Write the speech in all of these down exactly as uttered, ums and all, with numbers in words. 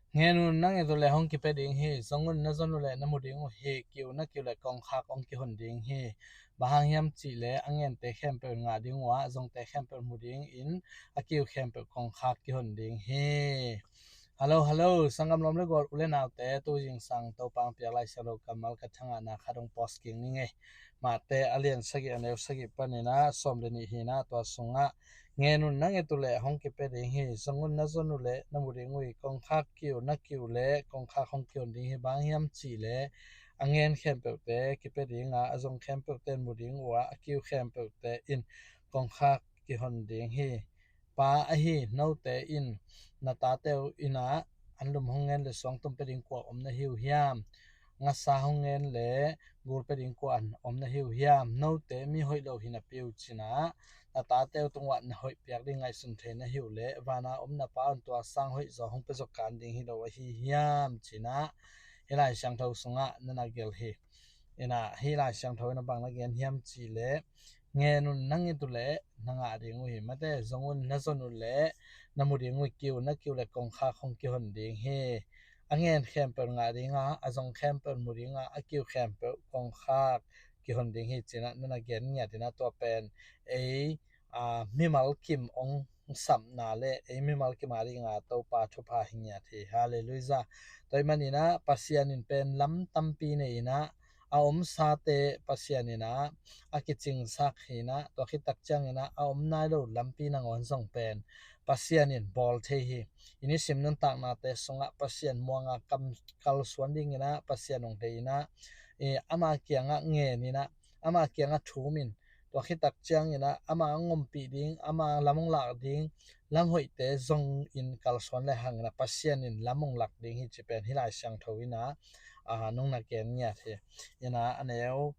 Ngen un, na nget uh leh hong kipia ding hi. Zong un, na zon uh leh na mu ding uh hi. Kiu, na kiu leh kongkhak hong kihon ding hi. Bang hang hiam cih leh a ngente khempeuh in ngah ding uh a, a zongte khempeuh in mu dingin a kiu khempeuh kongkhak kihon ding hi. Hallo, hallo, sanggam lawm le gual, u le naute, tu zingsang Topa hong piak Lai Siangtho kammal ka thangahna khat hong post kik ning ei. Mate a lian sagih, a neu sagih panin ah sawm le nih hi-in ah, tua sungah, ngen un, na nget uh leh hong kipia ding hi. Zong un, na zon uh leh na mu ding uh hi. Kongkhak, kiu, na kiu leh kongkhak hong kihon ding hi. Bang hang hiam cih leh a ngen khempeuhte kipia ding a, a zong khempeuhte in mu ding uh a, a kiu khempeuhte in kongkhak kihon ding hi. Pa ahi note in na tate uh in ah anlum hong ngen leh suangtum pia ding kua om na hi uh hiam? Ngasa hong ngen leh gul pia ding kua om na hi uh hiam? Note mi hoih lo hi napi uh cin ah, na tate uh tungah na hoih piak ding ngaihsun thei na hi uh leh, vana om na Pa un tua sang hoih zaw hong pia zaw kan ding hi lo ahi hiam, cin ah hih Lai Siangtho sungah na na gelh hi. In ah hih Lai Siangtho in ah bang na gen hiam cih leh, ngen un, na nget uh leh na ngah ding uh hi. Mate, zong un, na zon uh leh na mu ding uh hi. Kiu, na kiu leh kongkhak hong kihon ding hi. A ngen khempeuh ngah ding a, a zong khempeuh mu ding a, a kiu khempeuh kongkhak kihon ding hi, cin ah na na gen ngiat in ah, tua pen ei, aa, mimal kim hong sapna le ei mimal kim a ding a Topa thupha hi ngiat hi. Halleluijah. Tua ahih manin ah Pasian in pen lam tampi nei in ah, a omsate Pasian in ah a kicingsak hi-in ah, tua khit tak ciangin ah a om nai lo lampi nangawn zong pen Pasian in bawl thei hi. I nisim nuntaknate sungah Pasian muanga kam kalsuan dingin ah Pasian hong thei in ah, eh, ama kiangah ngen in ah, ama kiangah thum in, tua khit tak ciangin ah ama hong ompih ding, ama lam hong lak ding, lam hoihte zongin kalsuan lehang in ah Pasian in lam hong lak ding hi, cih pen hih Lai Siangtho in ah, aa, nong na gen ngiat hi. In ah a neu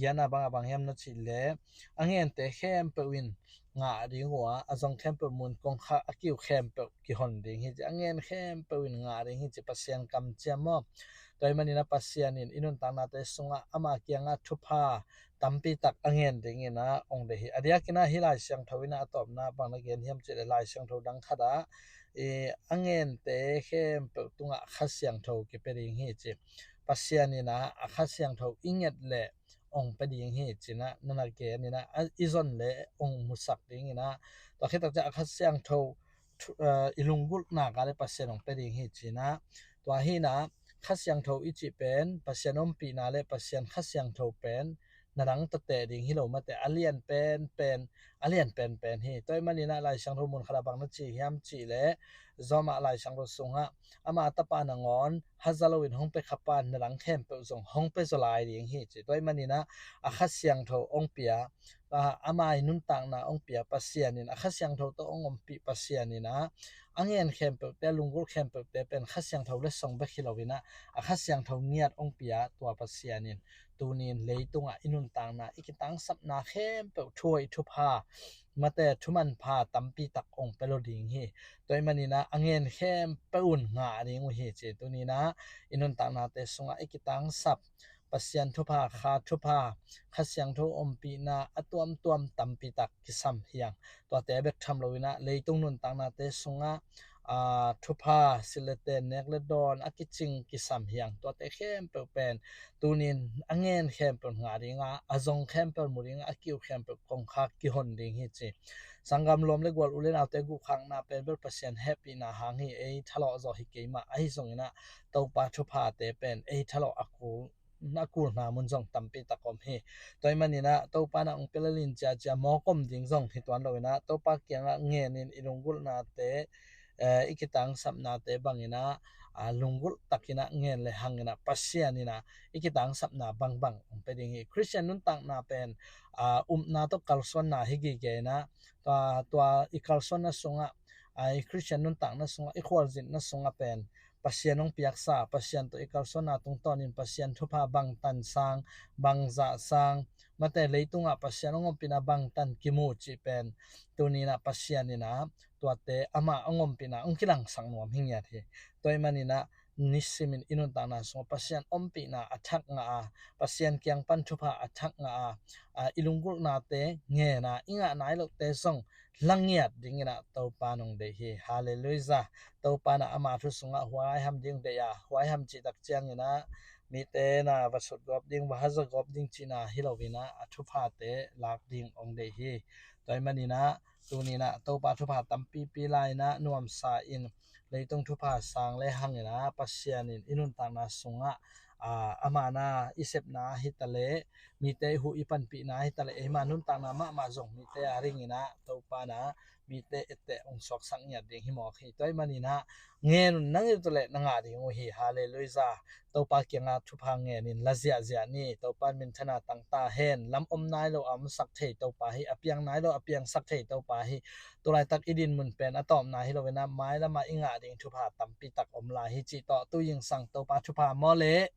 giatna bang ah bang hiam na cih leh, a ngente khempeuh in ngah ding uh a, a zong khempeuh mu in kongkhak, a kiu khempeuh kihon ding hi, ci. A ngen khempeuh in ngah ding hi, ci. Pasian kamciam maw? Tua ahih manin ah Pasian in i nuntaknate sungah ama kiangah thupha tampi tak a ngen dingin ah hong deih hi. A diakin ah hih Lai Siangtho in ah a tawpna bang na gen hiam cih leh, Lai Siangtho dang khat ah, eh, a ngente khempeuh tungah Kha Siangtho kipia ding hi, ci. Pasian in ah a Kha Siangtho i nget leh hong pia ding hi, cin ah na na gen in ah, a, i zon leh hong musak dingin ah, tua khit tak ciang a Kha Siangtho thu-, aa, i lunggulhna ah le Pasian hong pia ding hi, cin ah. Tua hi-in ah Kha Siangtho i cih pen Pasian ompihna le Pasian Kha Siangtho pen na dang tawh teh ding hi lo, mate, a lian penpen, a lian penpen hi. Tua ahih manin ah Lai Siangtho mun khat ah bang na ci hiam cih leh, Rom ah Lai Siangtho sungah ama tapa nangawn haza loin hong pia kha pa in na dang khempeuh zong hong pia zaw lai ding hi, ci. Tua ahih manin ah a Kha Siangtho hong pia, aa, ama i nuntakna hong pia Pasian in, a Kha Siangtho tawh hong ompih Pasian in ah a ngen khempeuhte, a lunggulh khempeuhte pen Kha Siangtho letsong bek hi loin ah a Kha Siangtho ngiat hong pia tua Pasian in tuni-in leitungah i nuntakna, i kitangsapna khempeuh thu hoih thupha, mate, thu manpha tampi tak hong pia lo ding hi. Tua ahih manin ah a ngen khempeuh un ngah ding uh hi, ci. Tuni-in ah i nuntaknate sungah i kitangsap Pasian thupha, Kha thupha, Kha Siangtho ompihna a tuamtuam tampi tak kisam hi hang. Tuate bek tham loin ah leitung nuntaknate sungah, aa, thupha, silh le ten, nek le dawn a kicing kisam hi hang. Tuate khempeuh pen tuni-in a ngen khempeuh ngah ding a, a zong khempeuh mu ding a, a kiu khempeuh kongkhak kihon ding hi, ci. Sanggam lawm le gual, u le naute, guhkhakna pen bel Pasian hehpihna hang hi. Ei thalawh zaw hi keimah, ahi zongin ah Topa thuphate pen ei thalawh a kul, a kulna mun zong tampi tak om hi. Tua ahih manin ah Topa in ah hong pia lel in ciacia mawk om ding zong hi tuan loin ah, Topa kiangah ngenin i lunggulhnate, eh, i kitangsapnate bangin ah, aa, lunggulh takin ah ngen lehang in ah Pasian in ah i kitangsapna bangbang hong pia ding hi. Khristian nuntakna pen, aa, upna tawh kalsuanna hi gige in ah, tua, tua i kalsuanna sungah, aa, i Khristian nuntakna sungah, i khualzinna sungah pen Pasian hong piaksa, Pasian tawh i kalsuanna tungtawnin Pasian thupha bangtan sang, bangzah sang, mate, leitungah Pasian hong ompihna bangtan kimu cih pen tuni-in ah Pasian in ah tuate amah hong ompihna hong kilangsak nuam hi ngiat hi. Tua ahih manin ah nisimin i nuntakna sungah Pasian ompihna a thak ngah a, Pasian kiang pan thupha a thak ngah a, a, i lunggulhnate ngen a, i ngah nai lohte zong la ngiat dingin ah Topa nong deih hi. Halleluiah. Topa in ah ama thu sungah huaiham ding deih a, huaiham cih tak ciangin ah mite na va sut gawp ding, va haza gawp ding cihna hi loin ah a thuphate lak ding hong deih hi. Tua ahih manin ah tuni in ah Topa thupha tampipi la in ah nuamsa in leitung thupha sang le hangin ah Pasian in i nuntakna sungah, aa, ama na i sepna hi ta leh, mite i huh i panpihna hi ta leh, eima nuntakna mahmah zong mite a ringin ah Topa in ah mite etteh hong suaksak ngiat ding hi mawk hi. Tua ahih manin ah ngen un, nang i ut leh na ngah ding uh hi. Halleluiah. Topa kiangah thupha ngen in la ziahziah ni. Topa in minthanna tang ta hen. Lam om nai lo a omsak thei Topa hi. A piang nai lo a piangsak thei Topa hi. Tulaitak i din mun pen a tawpna hi loin ah mailamah i ngah ding thupha tampi tak om lai hi cih tawh tu zingsang Topa thupha maw leh